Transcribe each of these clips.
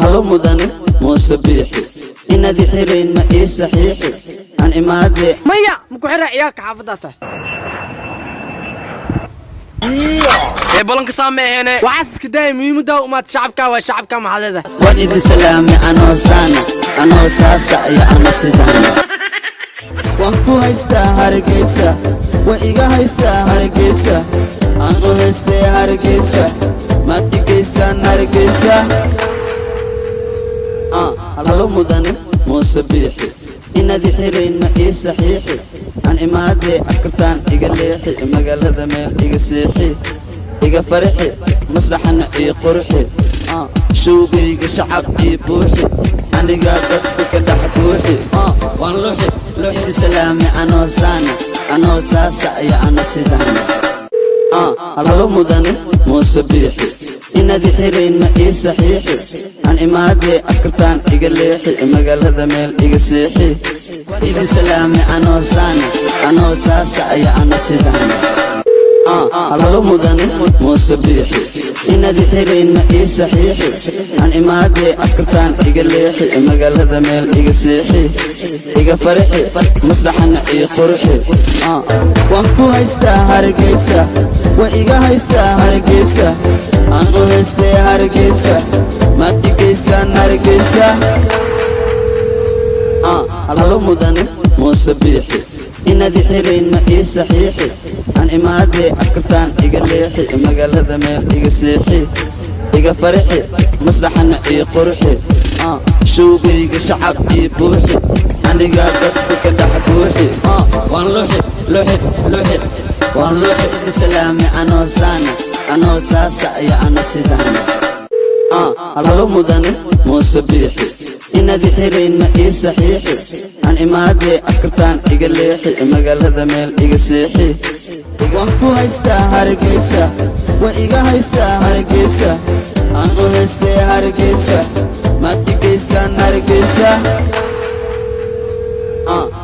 Halo mudane Muuse Biixi, inaad i xirayn ma ii saxiixi aan imaadee. Maya, maku xira, ciyaalka xaafaddaa tahay. Ee balanka saameehene. Waxaas iska daaya, muhiimaddaa umaad shacabka waa shacabka. Maxaa leedahay? Waan idin salaamay anoo saana, anoo saasa iyo anoo sidaana. Waan ku haystaa Hargeysa, waa iga haysaa Hargeysa, aan u haystay Hargeysa, maad igaysaan Hargeysa? Halo mudane Muuse Biixi, inaad i xirayn ma ii saxiixi aan imaadee, askartaan iga leexi, magaalada meel iga seexi, iga farxi, masraxana ii qurxi, showgayga shacab ii buuxi, anigaa dadka ka dhex buuxi. Waan luxi luxi salaame anoo saana, anoo saasa iyo anoo sidaana. Halo mudane Muuse Biixi, inaad i xirayn ma ii saxiixi aan imaadee, askartaan iga leexi, magaalada meel iga seexi, idin salaame anoo saana, anoo saasa iyo anoo sidaana. Halo mudane Muuse Biixi, inaad i xirayn ma ii saxiixi aan imaadee, askartaan iga leexi, magaalada meel iga seexi, iga farxi, masraxana ii qurxi. Waan ku haystaa Hargeysa, waa iga haysaa Hargeysa, aan u haystay Hargeysa, maad igaysaan Hargeysa? Halo mudane Muuse Biixi, inaad i xirayn ma ii saxiixi aan imaadee, askartaan iga leexi, magaalada meel iga seexi, iga farxi, masraxana ii qurxi, showgayga shacab ii buuxi, anigaa dadka ka dhex buuxi. Waan luxi luxi luxi, waan luxi idin salaame anoo saana, anoo saasa iyo anoo sidaana. Halo mudane Muuse Biixi, inaad i xirayn ma ii saxiixi aan imaadee, askartaan iga leexi, magaalada meel iga seexi. Waan ku haystaa Hargeysa, waa iga haysaa Hargeysa, aan u haystay Hargeysa, maad igaysaan Hargeysa?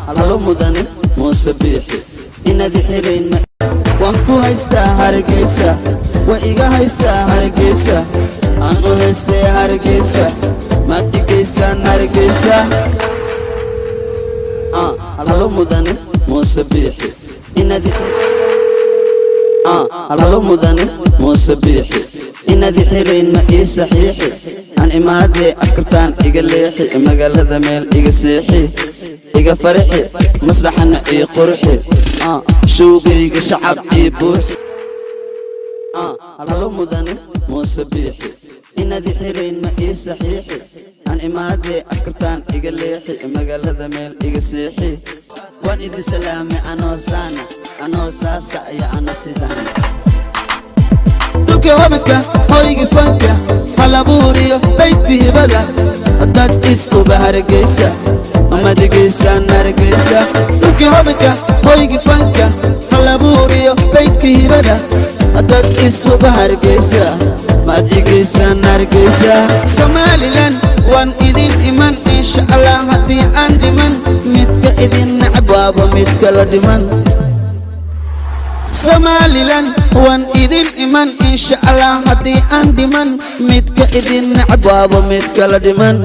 Halo mudane Muuse Biixi, inaad i xirayn ma. Waan ku haystaa Hargeysa, waa iga haysaa Hargeysa, aan u haystay Hargeysa, maad igaysaan Hargeysa? Halo mudane Muuse Biixi, inaad halo mudane Muuse Biixi, inaad i xirayn ma ii saxiixi aan imaadee, askartaan iga leexi, magaalada meel iga seexi, iga farxi, masraxana ii qurxi, showgayga shacab ii buuxi. Halo mudane Muuse Biixi, inaad i xirayn ma ii saxiixi aan imaadee, askartaan iga leexi, magaalada meel iga seexi. Waan idin salaamay anoo saana, anoo saasa iyo anoo sidaana. Dhulka hodanka, hoyga fanka, halabuuriyo baydka hibada, Dad isuba Hargeysa, madigaysaan Hargeysa? Dhulka hodanka, hoyga fanka, halabuuriyo baydka hibada, Dad isuba Hargeysa, maad igaysaan Hargeysa? Somaliland waan idin iman, insha Allah, haddii aan dhiman. Midka idin nacab waaba mid kala dhiman. Somaliland waan idin iman, insha Allah, haddii aan dhiman. Midka idin nacab waaba mid kala dhiman.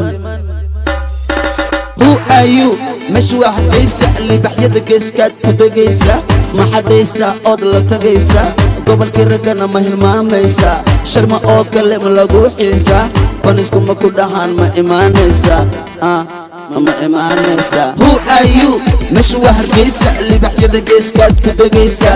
Who are you? Meesha waa Hargeysa, libaxyada geeskaad ku degaysa, maxadaysa ood la tagaysa? Gobolkii raggana ma hilmaamaysa? Sharma oo kale ma lagu xiisaa? Banisku ma ku dhahaan? Ma imaanaysa? Ma imaanaysa? Who are you? Meesha waa Hargeysa, libaxyada geeskaad ku degaysa.